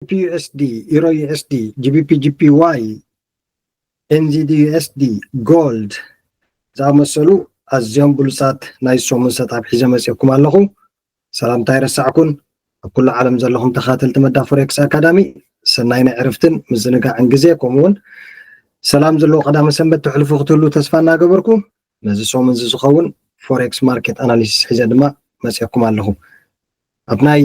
ዩኤስዲ፣ ኢሮ ዩኤስዲ፣ ጂቢፒ ጂፒዋይ፣ ኤንዚዲ ዩኤስዲ፣ ጎልድ ዝኣመሰሉ ኣዝዮም ብሉፃት ናይ ሰሙን ሰጣብ ሒዘ መፅእኩም ኣለኹ። ሰላምታ ኣይረሳዕኩን። ኣብ ኩሉ ዓለም ዘለኹም ተኻተልቲ መዳ ፎሬክስ ኣካዳሚ ሰናይ ናይ ዕርፍትን ምዝንጋዕን ግዜ፣ ከምኡ እውን ሰላም ዘለዎ ቀዳመ ሰንበት ተሕልፉ ክትህሉ ተስፋ እናገበርኩ፣ ነዚ ሰሙን እዚ ዝኸውን ፎሬክስ ማርኬት ኣናሊሲስ ሒዘ ድማ መፅእኩም ኣለኹ። ኣብ ናይ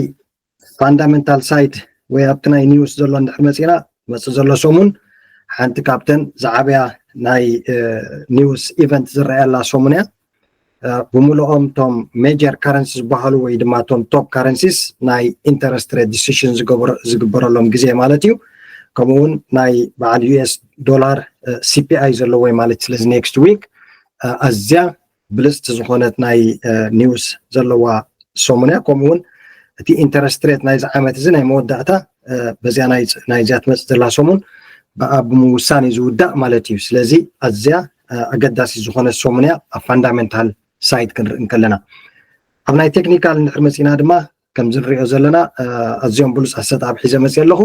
ፋንዳሜንታል ሳይድ ወይ ኣብቲ ናይ ኒውስ ዘሎ እንድሕር መፂና፣ መፅእ ዘሎ ሰሙን ሓንቲ ካብተን ዝዓበያ ናይ ኒውስ ኢቨንት ዝረኣየላ ሰሙን እያ። ብምልኦም እቶም ሜጀር ካረንሲ ዝበሃሉ ወይ ድማ እቶም ቶፕ ካረንሲስ ናይ ኢንተረስት ሬት ዲሲሽን ዝግበረሎም ግዜ ማለት እዩ። ከምኡውን ናይ በዓል ዩኤስ ዶላር ሲፒኣይ ዘለዎ ማለት ስለዚ ኔክስት ዊክ ኣዝያ ብልፅቲ ዝኾነት ናይ ኒውስ ዘለዋ ሰሙን እያ። ከምኡውን እቲ ኢንተረስት ሬት ናይዚ ዓመት እዚ ናይ መወዳእታ በዚያ ናይዚያ ትመፅእ ዘላ ሰሙን ብኣ ብምውሳን እዩ ዝውዳእ ማለት እዩ። ስለዚ ኣዝያ ኣገዳሲ ዝኾነ ሰሙን እያ ኣብ ፋንዳሜንታል ሳይድ ክንርኢ እንከለና። ኣብ ናይ ቴክኒካል እንድሕር መፂና ድማ ከምዚ ንሪኦ ዘለና ኣዝዮም ብሉፃት ሰጣብ ሒዘ መፅእ ኣለኹ።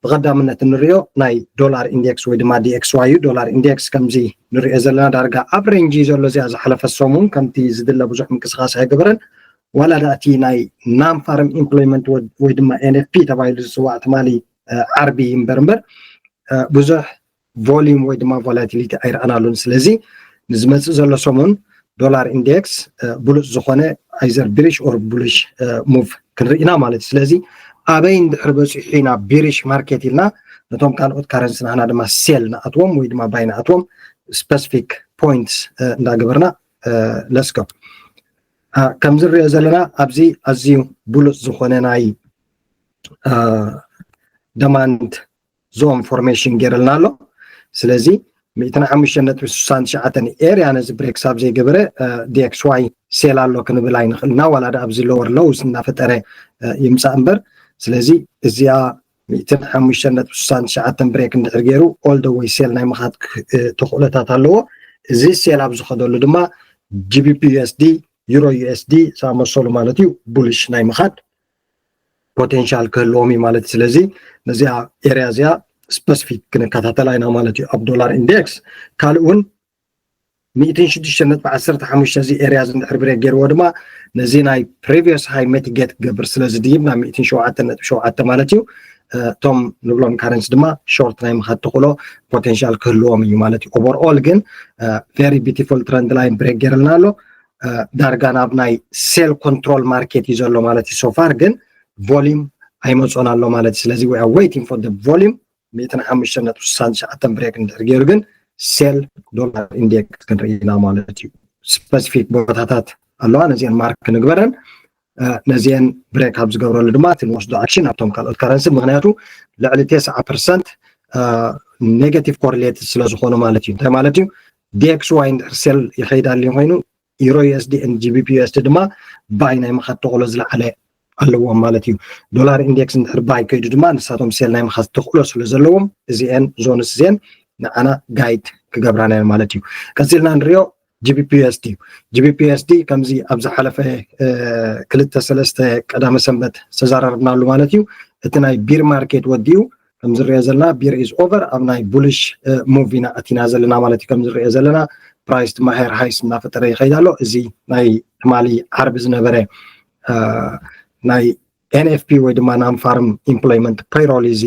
ብቐዳምነት እንሪኦ ናይ ዶላር ኢንዴክስ ወይ ድማ ዲኤክስዋይ እዩ። ዶላር ኢንዴክስ ከምዚ ንሪኦ ዘለና ዳርጋ ኣብ ሬንጅ እዩ ዘሎ። እዚኣ ዝሓለፈ ሰሙን ከምቲ ዝድለ ብዙሕ ምንቅስቃስ ኣይገበረን። ዋላ ዳ እቲ ናይ ናን ፋርም ኢምፕሎይመንት ወይ ድማ ኤንኤፍፒ ተባሂሉ ዝፅዋዕ ትማሊ ዓርቢ እምበር እምበር ብዙሕ ቮሊዩም ወይ ድማ ቮላቲሊቲ ኣይረኣናሉን። ስለዚ ንዝመፅእ ዘሎ ሰሙን ዶላር ኢንዴክስ ብሉፅ ዝኾነ ኣይዘር ቢሪሽ ኦር ቡሊሽ ሙቭ ክንርኢና ማለት እዩ። ስለዚ ኣበይ እንድሕር በፂሑ ኢና ቢሪሽ ማርኬት ኢልና ነቶም ካልኦት ካረንሲ ናህና ድማ ሴል ንኣትዎም ወይ ድማ ባይ ንኣትዎም ስፐሲፊክ ፖይንትስ እንዳገበርና ለስከ ከምዚ ንሪኦ ዘለና ኣብዚ ኣዝዩ ብሉፅ ዝኾነ ናይ ደማንድ ዞን ፎርሜሽን ገይረልና ኣሎ። ስለዚ ሚእትን ሓሙሽተን ነጥቢ ስሳን ትሽዓተን ኤርያ ነዚ ብሬክ ሳብ ዘይገበረ ዲኤክስዋይ ሴል ኣሎ ክንብል ኣይንኽእልና ዋላ ዳ ኣብዚ ሎወር ሎውስ እናፈጠረ ይምፃእ እምበር። ስለዚ እዚኣ ሚእትን ሓሙሽተን ነጥቢ ስሳን ትሽዓተን ብሬክ እንድሕር ገይሩ ኦል ደ ወይ ሴል ናይ ምኻት ተኽእሎታት ኣለዎ። እዚ ሴል ኣብ ዝኸደሉ ድማ ጂቢፒ ዩኤስዲ፣ ዩሮ ዩኤስዲ ዝኣመሰሉ ማለት እዩ ቡልሽ ናይ ምኻድ ፖቴንሻል ክህልዎም እዩ ማለት። ስለዚ ነዚኣ ኤርያ እዚኣ ስፐሲፊክ ክንከታተላ ኢና ማለት እዩ ኣብ ዶላር ኢንዴክስ። ካልእ እውን ሚእትን ሽዱሽተ ነጥቢ ዓሰርተ ሓሙሽተ እዚ ኤርያ እዚ እንድሕር ብሬክ ገይርዎ ድማ ነዚ ናይ ፕሪቪየስ ሃይ ሜቲጌት ክገብር ስለ ዝድይብ ናብ ሚእትን ሸውዓተን ነጥቢ ሸውዓተ ማለት እዩ። እቶም ንብሎም ካረንሲ ድማ ሾርት ናይ ምኻድ ተኽእሎ ፖቴንሻል ክህልዎም እዩ ማለት እዩ። ኦቨርኦል ግን ቨሪ ቢቲፉል ትረንድ ላይን ብሬክ ገይርልና ኣሎ። ዳርጋ ናብ ናይ ሴል ኮንትሮል ማርኬት እዩ ዘሎ ማለት እዩ። ሶፋር ግን ቮሊም ኣይመፅኦን ኣሎ ማለት እዩ። ስለዚ we are waiting for the volume። ሚእትን ሓሙሽተን ነጥቢ ስሳን ትሽዓተን ብሬክ እንድሕር ገይሩ ግን ሴል ዶላር ኢንዴክስ ክንርኢ ኢና ማለት እዩ። ስፐሲፊክ ቦታታት ኣለዋ፣ ነዚአን ማርክ ክንግበረን ነዚአን ብሬክ ኣብ ዝገብረሉ ድማ እቲ ንወስዶ ኣክሽን ኣብቶም ካልኦት ካረንሲ፣ ምክንያቱ ልዕሊ ተስዓ ፐርሰንት ኔጋቲቭ ኮሪሌትድ ስለ ዝኾኑ ማለት እዩ። እንታይ ማለት እዩ? ዲኤክስዋይ እንድሕር ሴል ይኸይድ ኣልዩ ኮይኑ ዩሮ ዩኤስዲ ን ጂቢፒ ዩኤስዲ ድማ ባይ ናይ ምኻድ ተኽእሎ ዝለዓለ ኣለዎም ማለት እዩ። ዶላር ኢንዴክስ እንድሕር ባይ ከይዱ ድማ ንሳቶም ሴል ናይ ምኻድ ተኽእሎ ስለ ዘለዎም እዚኤን ዞንስ እዚኤን ንዓና ጋይድ ክገብራና እየን ማለት እዩ። ቀፂልና ንሪኦ ጂቢፒ ዩኤስዲ እዩ። ጂቢፒ ዩኤስዲ ከምዚ ኣብ ዝሓለፈ ክልተ ሰለስተ ቀዳመ ሰንበት ዝተዛረርናሉ ማለት እዩ። እቲ ናይ ቢር ማርኬት ወዲኡ ከም ዝረኦ ዘለና ቢር ኢዝ ኦቨር ኣብ ናይ ቡልሽ ሙቭ ኢና ኣቲና ዘለና ማለት እዩ። ከም ዝረኦ ዘለና ፕራይስ ድማ ሃየር ሃይስ እናፈጠረ ይኸይድ ኣሎ። እዚ ናይ ትማሊ ዓርቢ ዝነበረ ናይ ኤንኤፍፒ ወይ ድማ ናን ፋርም ኢምፕሎይመንት ፔይሮል እዚ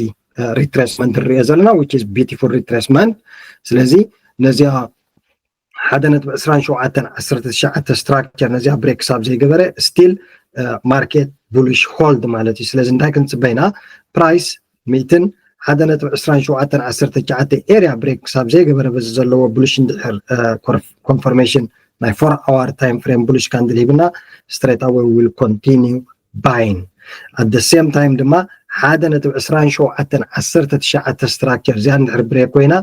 ሪትሬስመንት ንሪኦ ዘለና which is beautiful retracement። ስለዚ ነዚኣ ሓደ ነጥቢ ዕስራን ሸውዓተን ዓሰርተ ትሽዓተ ስትራክቸር ነዚኣ ብሬክ ሳብ ዘይገበረ ስቲል ማርኬት ቡልሽ ሆልድ ማለት እዩ። ስለዚ እንታይ ክንፅበ ኢና? ፕራይስ ሚእትን ሓደ ነጥቢ ዕስራን ሸውዓተን ዓሰርተ ትሽዓተ ኤርያ ብሬክ ሳብ ዘይገበረ በዚ ዘለዎ ቡልሽ እንድሕር ኮንፈርሜሽን ናይ ፎር ኣዋር ታይም ፍሬም ቡልሽ ካንድል ሂብና ስትሬት ኣወይ ዊል ኮንቲኒዩ ባይን። ኣት ሴም ታይም ድማ ሓደ ነጥቢ ዕስራን ሸውዓተን ዓሰርተ ትሽዓተ ስትራክቸር እዚኣ እንድሕር ብሬክ ኮይና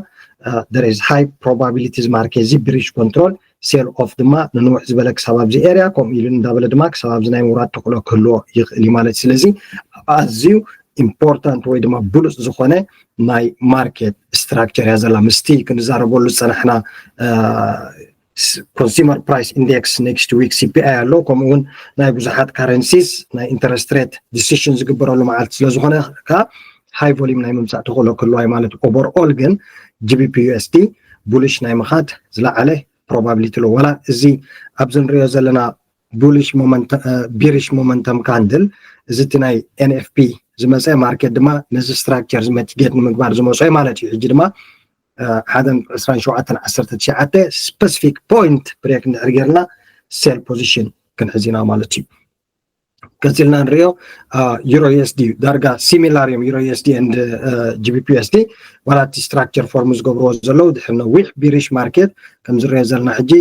there is high probabilities ማርኬት እዚ ብሪሽ ኮንትሮል ሴል ኦፍ ድማ ንንውሕ ዝበለ ክሳብ ኣብዚ ኤርያ ከምኡ ኢሉ እንዳበለ ድማ ክሳብ ኣብዚ ናይ ምውራድ ተኽእሎ ክህልዎ ይኽእል እዩ ማለት እዩ። ስለዚ ኣዝዩ ኢምፖርታንት ወይ ድማ ብሉፅ ዝኾነ ናይ ማርኬት ስትራክቸር እያ ዘላ። ምስቲ ክንዛረበሉ ዝፀናሕና ኮንሱመር ፕራይስ ኢንዴክስ ኔክስት ዊክ ሲፒኣይ ኣሎ። ከምኡ እውን ናይ ብዙሓት ካረንሲስ ናይ ኢንተረስት ሬት ዲሲሽን ዝግበረሉ መዓልቲ ስለ ዝኾነ ከዓ high volume ናይ ምምፃእ ተኽእሎ ክህልዋ ማለት እዩ። Overall ግን G B P U S D bullish ናይ ምኻድ ዝለዓለ probability ኣሎ። ዋላ እዚ ኣብዚ ንሪኦ ዘለና bullish momentum bearish momentum candle እዚ እቲ ናይ N F P ዝመፀ market ድማ ነዚ structure እዚ mitigate ንምግባር ዝመፅኦ ማለት እዩ። ሕጂ ድማ ሓደ ዕስራን ሸውዓተን ዓሰርተ ትሽዓተ specific point break እንድሕር ጌርና sell position ክንሕዝ ኢና ማለት እዩ። ቀፂልና ንሪኦ Euro U S D ዳርጋ similar እዮም። Euro U S D and G B P U S D ዋላ እቲ structure form ዝገብርዎ ዘለዉ ድሕሪ ነዊሕ bearish market ከም ዝሪኦ ዘለና ሕጂ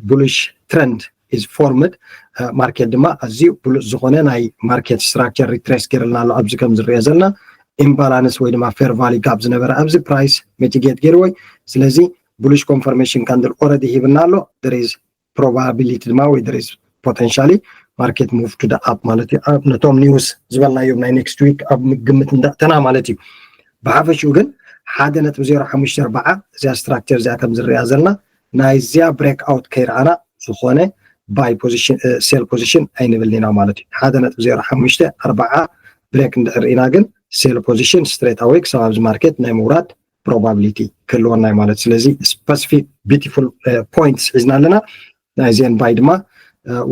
bullish trend is formed market ድማ ኣዝዩ ብሉፅ ዝኾነ ናይ market structure retrace ገይርልና ኣሎ። ኣብዚ ከም ዝሪኦ ዘለና imbalance ወይ ድማ fair value gap ዝነበረ ኣብዚ price mitigate ገይርዎ እዩ። ስለዚ bullish confirmation candle already ሂብና ኣሎ። There is probability ድማ ወይ there is potentially market move to the up ማለት እዩ። ነቶም news ዝበልናዮም ናይ next week ኣብ ግምት እንዳእተና ማለት እዩ። ብሓፈሽኡ ግን ሓደ ነጥቢ ዜሮ ሓሙሽተ ኣርባዓ እዚኣ structure እዚኣ ከም ዝሪኣ ዘለና ናይዚኣ break out ከይረኣና ዝኾነ buy position sell position ኣይንብልን ኢና ማለት እዩ። ሓደ ነጥቢ ዜሮ ሓሙሽተ ኣርባዓ break እንድሕር ርኢና ግን sell position straight away ክሳብ ኣብዚ market ናይ ምውራድ probability ክህልወና እዩ ማለት። ስለዚ specific beautiful points ሒዝና ኣለና። ናይዚአን buy ድማ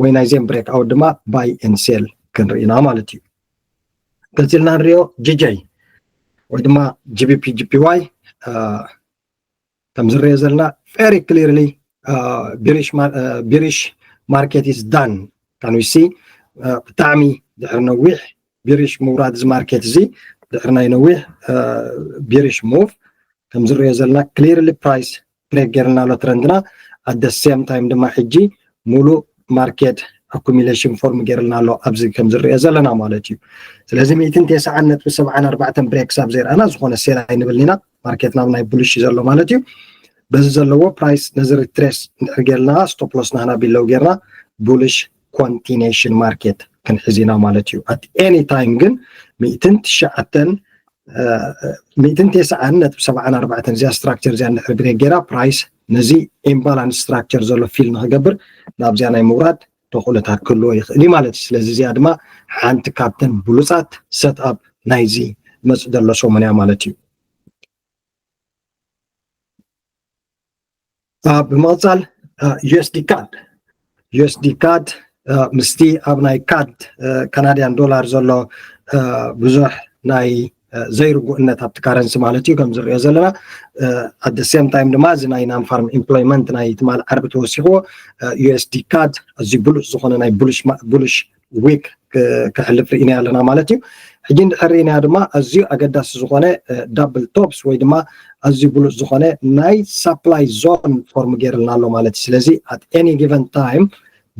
ወይ ናይዚአን break out ድማ buy and sell ክንርኢ ኢና ማለት እዩ። ቀፂልና ንሪኦ G J ወይ ድማ G B P G P Y ከም ዝሪኦ ዘለና very clearly bearish market is done. Can we see ብጣዕሚ ድሕሪ ነዊሕ bearish ምውራድ እዚ market እዚ ድሕሪ ናይ ነዊሕ bearish move ከም ዝሪኦ ዘለና clearly price break ገይርልና ኣሎ trend ና at the same time ድማ ሕጂ ሙሉእ market accumulation form ገይርልና ኣሎ ኣብዚ ከም ዝሪኦ ዘለና ማለት እዩ። ስለዚ ሚእትን ተስዓን ነጥቢ ሰብዓን ኣርባዕተን break ክሳብ ዘይረኣና ዝኾነ sell ኣይንብልን ኢና። Market ና ናይ bullish እዩ ዘሎ ማለት እዩ። በዚ ዘለዎ price ነዚ retrace እንድሕር ገይርልና stop loss ናህና below ገይርና bullish continuation market ክንሕዝ ኢና ማለት እዩ። At any time ግን ሚእትን ትሽዓተን ሚእትን ተስዓን ነጥቢ ሰብዓን ኣርባዕተን እዚኣ structure እዚኣ እንድሕር break ገይራ price ነዚ imbalance structure ዘሎ fill ንክገብር ናብዚኣ ናይ ምውራድ ተኽእሎታት ክህልዎ ይኽእል እዩ ማለት እዩ። ስለዚ እዚኣ ድማ ሓንቲ ካብተን ብሉፃት set up ናይዚ መፅእ ዘሎ ሰሙን እያ ማለት እዩ። ብምቕፃል U S D cad U S D cad ምስቲ ኣብ ናይ cad Canadian dollar ዘሎ ብዙሕ ናይ ዘይርጉእነት ኣብቲ currency ማለት እዩ ከም ዝሪኦ ዘለና። At the same time ድማ እዚ ናይ non farm employment ናይ ትማል ዓርቢ ተወሲኽዎ U S D cad ኣዝዩ ብሉፅ ዝኾነ ናይ bullish week ከሕልፍ ርኢና ኣለና ማለት እዩ። ሕጂ እንድሕር ርኢና ድማ ኣዝዩ ኣገዳሲ ዝኾነ double tops ወይ ድማ ኣዝዩ ብሉፅ ዝኾነ ናይ supply zone form ገይርልና ኣሎ ማለት እዩ። ስለዚ at any given time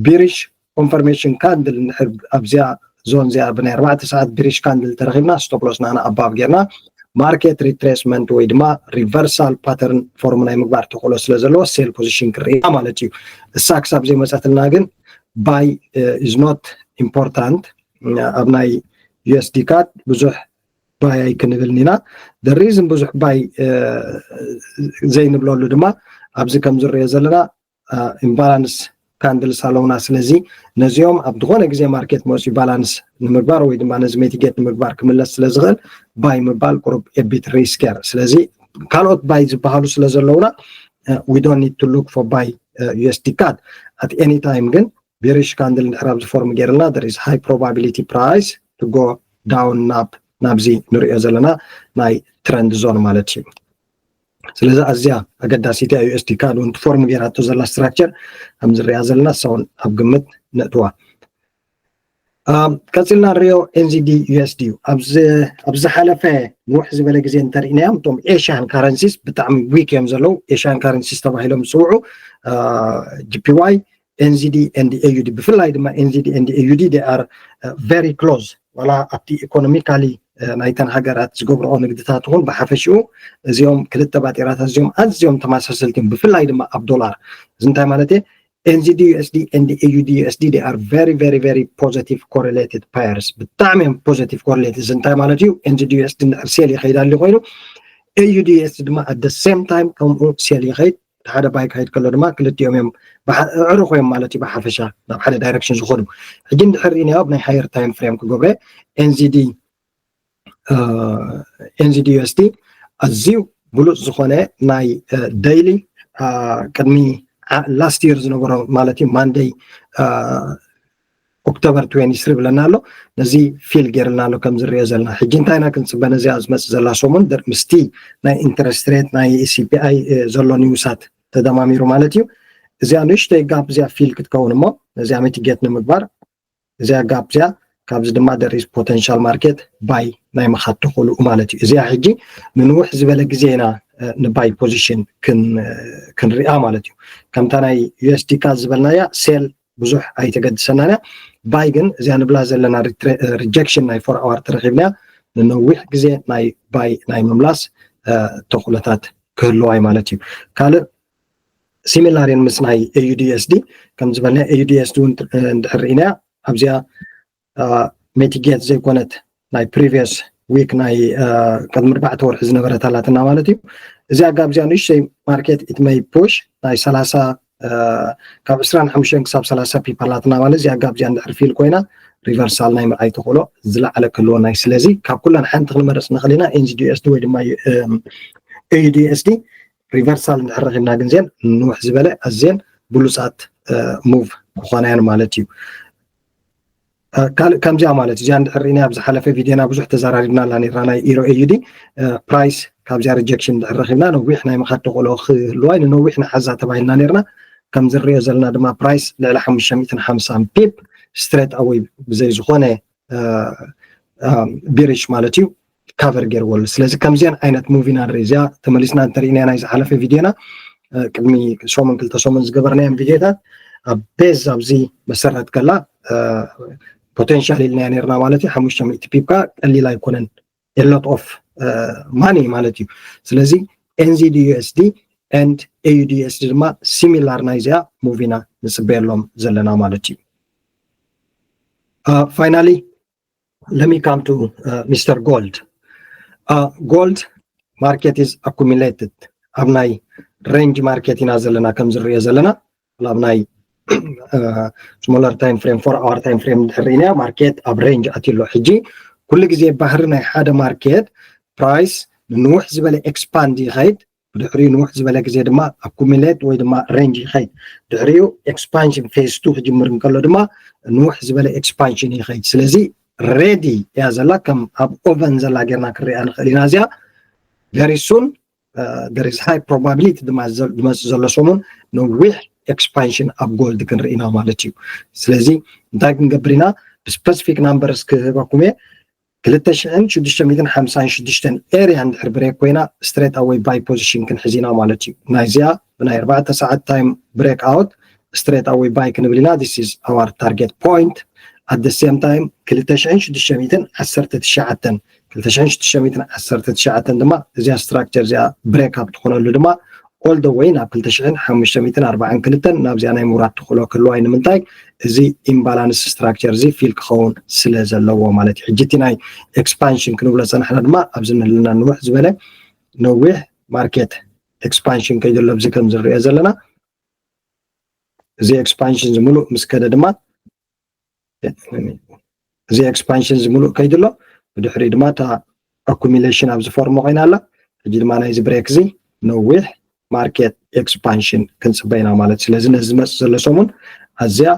bearish confirmation candle እንድሕር ኣብዚኣ zone እዚኣ ብናይ ኣርባዕተ ሰዓት bearish candle ተረኺብና stop loss ናና above ጌርና market retracement ወይ ድማ reversal pattern form ናይ ምግባር ተኽእሎ ስለ ዘለዎ sell position ክርኢና ማለት እዩ። እሳ ክሳብ ዘይመፀትልና ግን buy is not important። ኣብ ናይ U S D cad ብዙሕ buy ኣይክንብልን ኢና። The reason ብዙሕ buy ዘይንብለሉ ድማ ኣብዚ ከም ዝሪኦ ዘለና imbalance candles ኣለውና። ስለዚ ነዚኦም ኣብ ዝኾነ ግዜ market መፅኡ balance ንምግባር ወይ ድማ ነዚ mitigate ንምግባር ክምለስ ስለ ዝኽእል buy ምባል ቁሩብ a bit riskier። ስለዚ ካልኦት buy ዝበሃሉ ስለ ዘለውና we don't need to look for buy U S D cad at any time። ግን bearish candle እንድሕር ኣብዚ form ገይርልና there is high probability price to go down ናብ ናብዚ ንሪኦ ዘለና ናይ trend zone ማለት እዩ። ስለዚ ኣዝያ ኣገዳሲት እያ U S D cad እውን form ገይራቶ ዘላ structure ከም ዝሪኣ ዘለና እሳ እውን ኣብ ግምት ነእትዋ። ቀፂልና ንሪኦ N Z D U S D እዩ። ኣብ ዝሓለፈ ንውሕ ዝበለ ግዜ እንተርኢናዮም እቶም Asian currencies ብጣዕሚ weak እዮም ዘለዉ። Asian currencies ተባሂሎም ዝፅውዑ G P Y N Z D and A U D ብፍላይ ድማ N Z D and A U D they are very close ዋላ ኣብቲ economically ናይተን ሃገራት ዝገብርኦ ንግድታት እውን ብሓፈሽኡ እዚኦም ክልተ ባጤራታት እዚኦም ኣዝዮም ተመሳሰልቲ እዮም። ብፍላይ ድማ ኣብ ዶላር እዚ እንታይ ማለት እየ? N Z D U S D and A U D U S D they are very very very positive correlated pairs ብጣዕሚ እዮም positive correlated። እዚ እንታይ ማለት እዩ? N Z D U S D እንድሕር sell ይኸይድ ኣሎ ኮይኑ A U D U S D ድማ at the same time ከምኡ sell ይኸይድ ሓደ buy ክኸይድ ከሎ ድማ ክልቲኦም እዮም ኣዕሩኽ እዮም ማለት እዩ። ብሓፈሻ ናብ ሓደ direction ዝኸዱ ሕጂ እንድሕር ርኢናዮ ኣብ ናይ higher time frame ክገብረ N Z D NZD USD ኣዝዩ ብሉፅ ዝኾነ ናይ daily ቅድሚ last year ዝነበሮ ማለት እዩ Monday October twenty three ብለና ኣሎ። ነዚ fill ገይርልና ኣሎ ከም ዝሪኦ ዘለና። ሕጂ እንታይ ኢና ክንፅበ ነዚኣ ዝመፅእ ዘላ ሰሙን ምስቲ ናይ interest rate ናይ CPI ዘሎ ኒውሳት ተደማሚሩ ማለት እዩ። እዚኣ ንእሽተይ ጋፕ እዚኣ fill ክትከውን እሞ ነዚኣ mitigate ንምግባር እዚኣ ጋፕ እዚኣ ካብዚ ድማ there is potential market buy ናይ ምኻድ ተኽእልኡ ማለት እዩ። እዚኣ ሕጂ ንንውሕ ዝበለ ግዜ ኢና ን buy position ክንሪኣ ማለት እዩ። ከምታ ናይ USD CAD ዝበልናያ sell ብዙሕ ኣይተገድሰናን እያ። Buy ግን እዚኣ ንብላ ዘለና rejection ናይ four hour ተረኺብና ንነዊሕ ግዜ ናይ buy ናይ ምምላስ ተኽእሎታት ክህልዋይ ማለት እዩ። ካልእ similar ምስ ናይ AUD USD ከም ዝበልና AUD USD እውን እንድሕር ርኢናያ ኣብዚኣ mitigate ዘይኮነት ናይ previous week ናይ ቅድሚ ኣርባዕተ ወርሒ ዝነበረት ኣላትና ማለት እዩ። እዚኣ ጋብ እዚኣ ንእሽተይ market it may push ናይ ሰላሳ ካብ ዕስራን ሓሙሽተን ክሳብ ሰላሳ pip ኣላትና ማለት እዚኣ ጋብ እዚኣ እንድሕር fill ኮይና reversal ናይ ምርኣይ ተኽእሎ ዝለዓለ ክህልወና እዩ። ስለዚ ካብ ኩለን ሓንቲ ክንመርፅ ንኽእል ኢና NZD USD ወይ ድማ AUD USD reversal እንድሕር ረኺብና ግን እዚአን ንውሕ ዝበለ ኣዝየን ብሉፃት move ክኾና እየን ማለት እዩ። ካልእ ከምዚኣ ማለት እዚኣ እንድሕር ርኢና ኣብ ዝሓለፈ ቪድዮና ብዙሕ ተዘራሪብናላ ነርና ናይ Euro AUD price ካብዚኣ rejection እንድሕር ረኺብና ነዊሕ ናይ ምኻድ ተኽእሎ ክህልዋ ንነዊሕ ንሓዛ ተባሂልና ነርና። ከም ዝሪኦ ዘለና ድማ price ልዕሊ ሓሙሽተ ሚእትን ሓምሳን pip straight away ብዘይ ዝኾነ bearish ማለት እዩ cover ገይርዎ ኣሎ። ስለዚ ከምዚአን ዓይነት move ኢና ንርኢ። እዚኣ ተመሊስና እንተርኢና ናይ ዝሓለፈ ቪድዮና ቅድሚ ሰሙን ክልተ ሰሙን ዝገበርናዮም ቪድዮታት ኣብ base ኣብዚ መሰረት ከላ potential ኢልና ነርና ማለት እዩ። ሓሙሽተ ሚእቲ pip ከኣ ቀሊል ኣይኮነን a lot of money ማለት እዩ። ስለዚ NZD USD and AUD USD ድማ similar ናይ እዚኣ move ኢና ንፅበየሎም ዘለና ማለት እዩ። Finally let me come to Mister Gold. Gold market is accumulated ኣብ ናይ range market ኢና ዘለና ከም ዝሪኦ ዘለና ኣብ ናይ smaller time frame four hour time frame እንድሕር ርኢናዮ market ኣብ range ኣትዩ ኣሎ። ሕጂ ኩሉ ግዜ ባህሪ ናይ ሓደ market price ንንውሕ ዝበለ expand ይኸይድ ብድሕሪኡ ንውሕ ዝበለ ግዜ ድማ accumulate ወይ ድማ range ይኸይድ። ድሕሪኡ expansion phase two ክጅምር እንከሎ ድማ ንውሕ ዝበለ expansion ይኸይድ። ስለዚ ready እያ ዘላ ከም ኣብ oven ዘላ ጌርና ክንሪኣ ንኽእል ኢና። እዚኣ very soon there is high probability ድማ ዝመፅእ ዘሎ ሰሙን ነዊሕ expansion ኣብ gold ክንርኢ ኢና ማለት እዩ። ስለዚ እንታይ ክንገብር ኢና? ብspecific numbers ክህበኩም እየ። ክልተ ሽሕን ሽዱሽተ ሚእትን ሓምሳን ሽዱሽተን area እንድሕር break ኮይና straight away buy position ክንሕዝ ኢና ማለት እዩ። ናይዚኣ ብናይ ኣርባዕተ ሰዓት time break out straight away buy ክንብል ኢና። This is our target point. At the same time ክልተ ሽሕን ሽዱሽተ ሚእትን ዓሰርተ ትሽዓተን ክልተ ሽሕን ሽዱሽተ ሚእትን ዓሰርተ ትሽዓተን ድማ እዚኣ structure እዚኣ break up ትኾነሉ ድማ all the way ናብ ክልተ ሽሕን ሓሙሽተ ሚእትን ኣርባዓን ክልተን ናብዚኣ ናይ ምውራድ ተኽእሎ ክህልዋ እዩ። ንምንታይ? እዚ imbalance structure እዚ fill ክኸውን ስለ ዘለዎ ማለት እዩ። ሕጂ እቲ ናይ expansion ክንብሎ ዝፀናሕና ድማ ኣብዚ ንህልና ንውሕ ዝበለ ነዊሕ market expansion ከይዱ ኣሎ። ኣብዚ ከም ዝሪኦ ዘለና እዚ expansion እዚ ሙሉእ ምስ ከደ ድማ እዚ expansion እዚ ሙሉእ ከይዱ ኣሎ። ብድሕሪኡ ድማ እታ accumulation ኣብዚ form ኮይና ኣላ። ሕጂ ድማ ናይዚ break እዚ ነዊሕ market expansion ክንፅበ ኢና ማለት። ስለዚ ነዚ ዝመፅእ ዘሎ ሰሙን ኣዝያ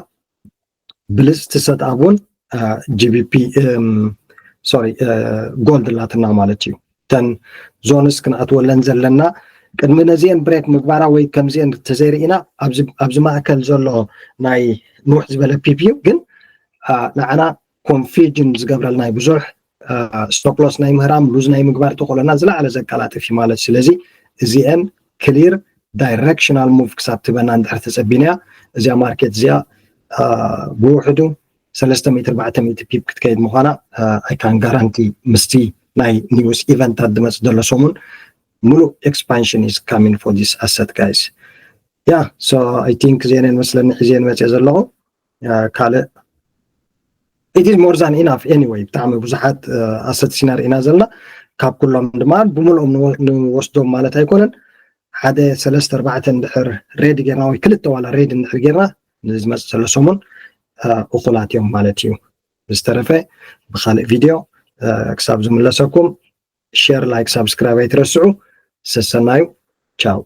ብልፅቲ setup እውን GBP sorry gold ኣላትና ማለት እዩ። እተን zones ክንኣትወለን ዘለና ቅድሚ ነዚአን break ምግባራ ወይ ከምዚአን ተዘይርኢና ኣብዚ ማእከል ዘሎ ናይ ንውሕ ዝበለ pip እዩ ግን ንዓና confusion ዝገብረልና እዩ። ብዙሕ stop loss ናይ ምህራም lose ናይ ምግባር ተኽእሎና ዝለዓለ ዘቀላጥፍ እዩ ማለት። ስለዚ እዚአን clear directional move ክሳብ ትበና እንድሕር ተፀቢናያ እዚኣ market እዚኣ ብውሕዱ ሰለስተ ሚእቲ ኣርባዕተ ሚእቲ pip ክትከይድ ምዃና I can guarantee ምስቲ ናይ news event ታት ዝመፅእ ዘሎ ሰሙን ሙሉእ expansion is coming for this asset guys. Yeah, so I think እዚአን መስለኒ ሒዘን መፅየ ዘለኹ። ካልእ it is more than enough anyway። ብጣዕሚ ብዙሓት assets ኢና ርኢና ዘለና። ካብ ኩሎም ድማ ብምልኦም ንወስዶም ማለት ኣይኮነን። ሓደ ሰለስተ ኣርባዕተ እንድሕር ready ጌርና ወይ ክልተ ዋላ ready እንድሕር ጌርና ንዝመፅእ ዘሎ ሰሙን እኹላት እዮም ማለት እዩ። ብዝተረፈ ብኻልእ ቪድዮ ክሳብ ዝምለሰኩም ሸር ላይክ ሳብስክራይብ ኣይትረስዑ። ሰሰናዩ። ቻው።